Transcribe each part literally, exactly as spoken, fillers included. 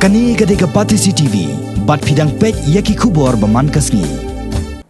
Kane ka dei ka Batesi T V, bad phi dang peit ïa ki khubor ba man ka sngi.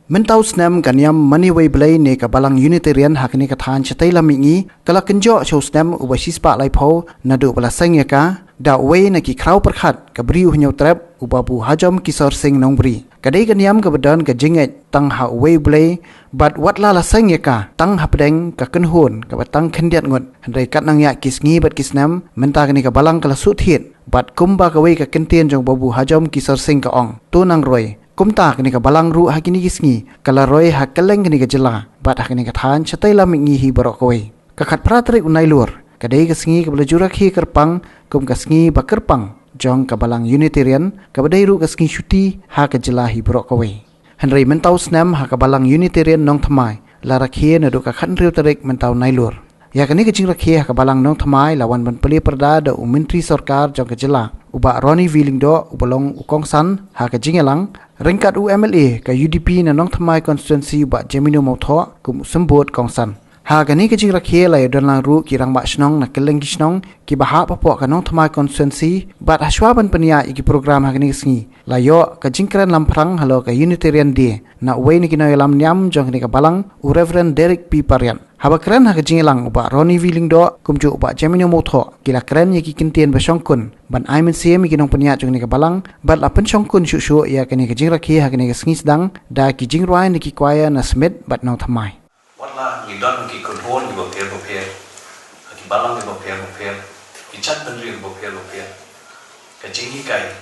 Mynta u snem ka niam Mane Wei Blei ne ka Balang Unitarian ha kane ka thaiñ Shatei Lam Mihngi ka la kynjoh sha u snem uba shispah laiphew naduh ba la seng ïa ka da uwei na ki khraw pyrkhat ka Bri u Hynñiewtrep, u Babu Hajom Kisor Singh Nongbri. Ka dei ka niam kaba don ka jingngeit tang ha uwei u Blei, bad wat la la seng ïa ka tang hapdeng ka kynhun kaba tang khyndiat ngut, hynrei katba nang ïaid ki sngi bad ki snem, mynta kane ka balang ka la shu thied, bad kumba kawei ka kyntien jong Babu Hajom Kisor Singh ka ong, to nang roi. Kumta kane ka balang ruh ha kine ki sngi ka la roi ha kylleng kane ka jylla bad ha kane ka thaiñ Shatei Lam Mihngi hi baroh kawei. Ka khatphra tarik u Nailur ka dei ka sngi kaba la ju rakhe kyrpang kum ka sngi ba kyrpang jong ka Balang Unitarian, kaba dei ruh ka sngi shuti ha ka jylla hi baroh kawei. Hynrei mynta u snem ha ka Balang Unitarian Nongthymmai la rakhe naduh ka khathynriew tarik mynta u Nailur. Ïa kane ka jingrakhe ha ka Balang Nongthymmai la wan ban plie pyrda da u Myntri Sorkar jong ka jylla, u Bah Ronnie V Lyngdoh, uba long u kongsan ha ka jingïalang, ryngkat u M L A ka U D P na Nongthymmai Constituency, u Bah Jemino Mawthoh, kum u symbud kongsan. Ha kane ka jingrakhe la ïadon lang ruh ki rangbah shnong na kylleng ki shnong kiba hap hapoh ka Nongthymmai Constituency, bad hashwa ban pynïaid ïa ki program ha kane ka sngi, la ïoh ka jingkren lamphrang halor ka Unitarian Day na uwei na ki nongïalam niam jong kane ka balang, u Reverend Derek P Pariat. Haba kren ha ka jingïalang u Bah Ronnie V Lyngdoh kumjuh u Bah Jemino Mawthoh, ki la kren ïa ki kyntien ba shongkun ban ai mynsiem ïa ki nongpynïaid jong kane ka balang, bad la pynshongkun shuh shuh ïa kane ka jingrakhe ha kane ka sngi sdang da ki jingrwai na ki choir na Smit bad Nongthymmai. Wat la ngi don ki kynhun kiba pher bapher, ha ki balang kiba pher bapher, ki jaitbynriew kiba pher bapher, ka jinghikai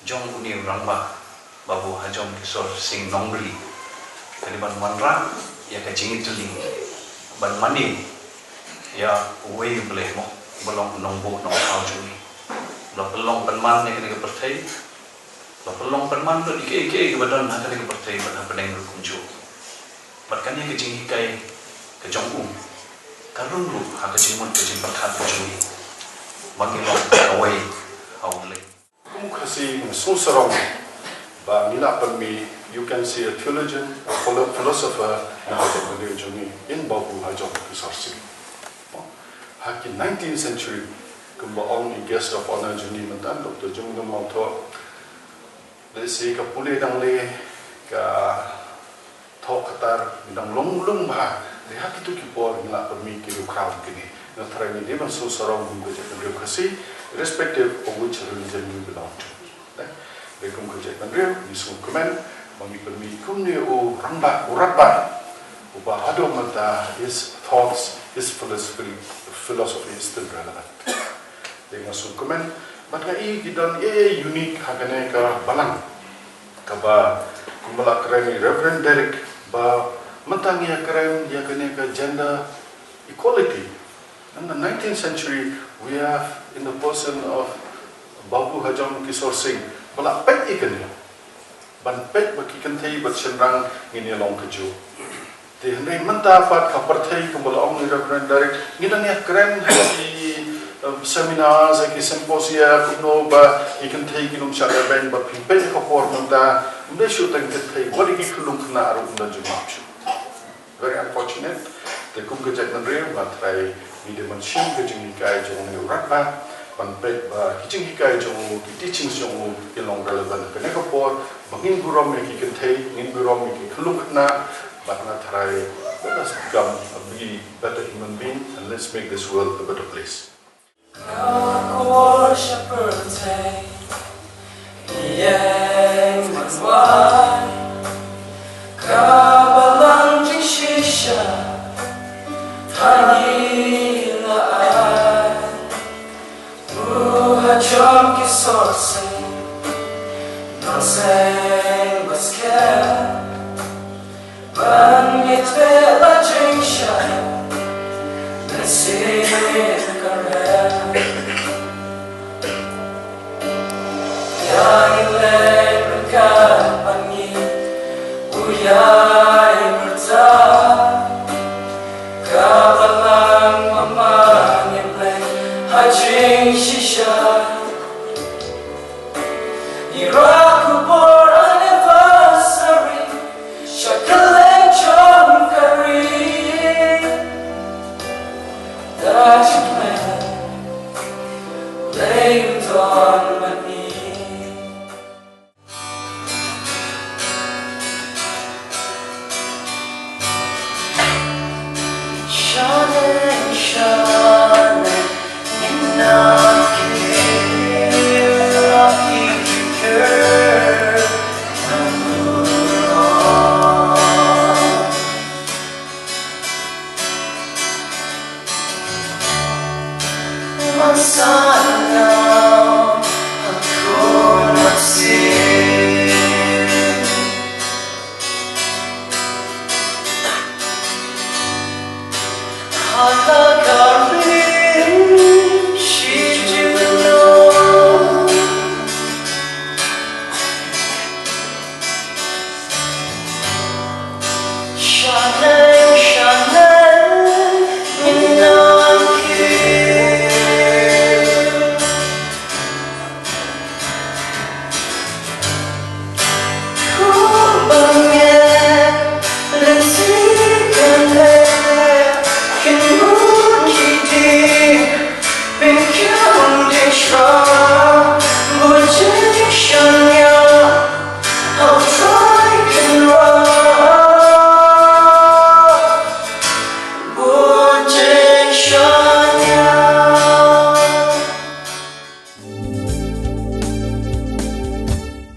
jong une u rangbah Babu Hajom Kisor Singh Nongbri ka dei ban wanrah ïa ka jingïatylli, ban mane ïa uwei u Blei mo, uba long u nongbuh nongthaw jong ngi, ba la pynlong pynman ïa kane ka pyrthei, ba la pynlong pynman lut ïa kiei kiei kiba don ha kane ka pyrthei bad hapdeng ruh kumjuh. Bad kane ka jinghikai ka jong u ka rung ruh ha ka jingmut ka jingpyrkhat ka jong ngi ba ngi long kawei ha U Blei. Kum u Khasi ngi sngewsarong ba ngi lah ban mih, you can say, a theologian, a philo-, philosopher na ka jaitbynriew jong ngi, in Babu Hajom Kisor Singh. Ha ki nineteenth century, kumba ong i guest of honor jong ngi mynta, Doctor Jemino Mawthoh, lehse ka pule dang leh, ka thoh ka tar, ngi dang long lung bha. Te ha kito ki por ngi lah ban mih ki rukom kine. Nga tharai ngi dei ban sngewsarong kum ka jaitbynriew Khasi, irrespective of which religion we belong to. Te kum ka jaitbynriew ngi sngewkmen ba ngi pynmih kumne u rangbah, u rangbah, uba haduh mynta his thoughts, his philosophy, philosophy is still relevant. Te nga sngewkmen bad nga i ki don ei ei unique ha kane ka balang, kaba kumba la kren i Reverend Derek, ba mynta ngi ïakren ïa kane ka gender equality. In the nineteenth century, we have in the person of Babu Hajom Kisor Singh, ba la peit ïa kane, ban peit ba ki kynthei bad shynrang ngin ïa long kajuh. Te hynrei mynta pat ka pyrthei, kumba la ong i Reverend Derek, ngi dang ïakren ha ki, um, seminars, ha ki symposia, kumno ba ki kynthei kin ym shah rben, bad phi peit ka por mynta, ym dei shuh tang kynthei, wat ïa ki khyllung khynnah ruh ym don jingmap shuh. Very unfortunate. Te kum ka jaitbynriew nga tharai ngi dei ban shim ka jinghikai jong u rangbah, ban peit ba ki jinghikai jong u, ki teachings jong u, ki long relevant ha kane ka por, ba ngin burom ïa ki kynthei, ngin burom ïa ki khyllung khynnah, bad nga tharai, let us become a be better human being and let's make this world a better place.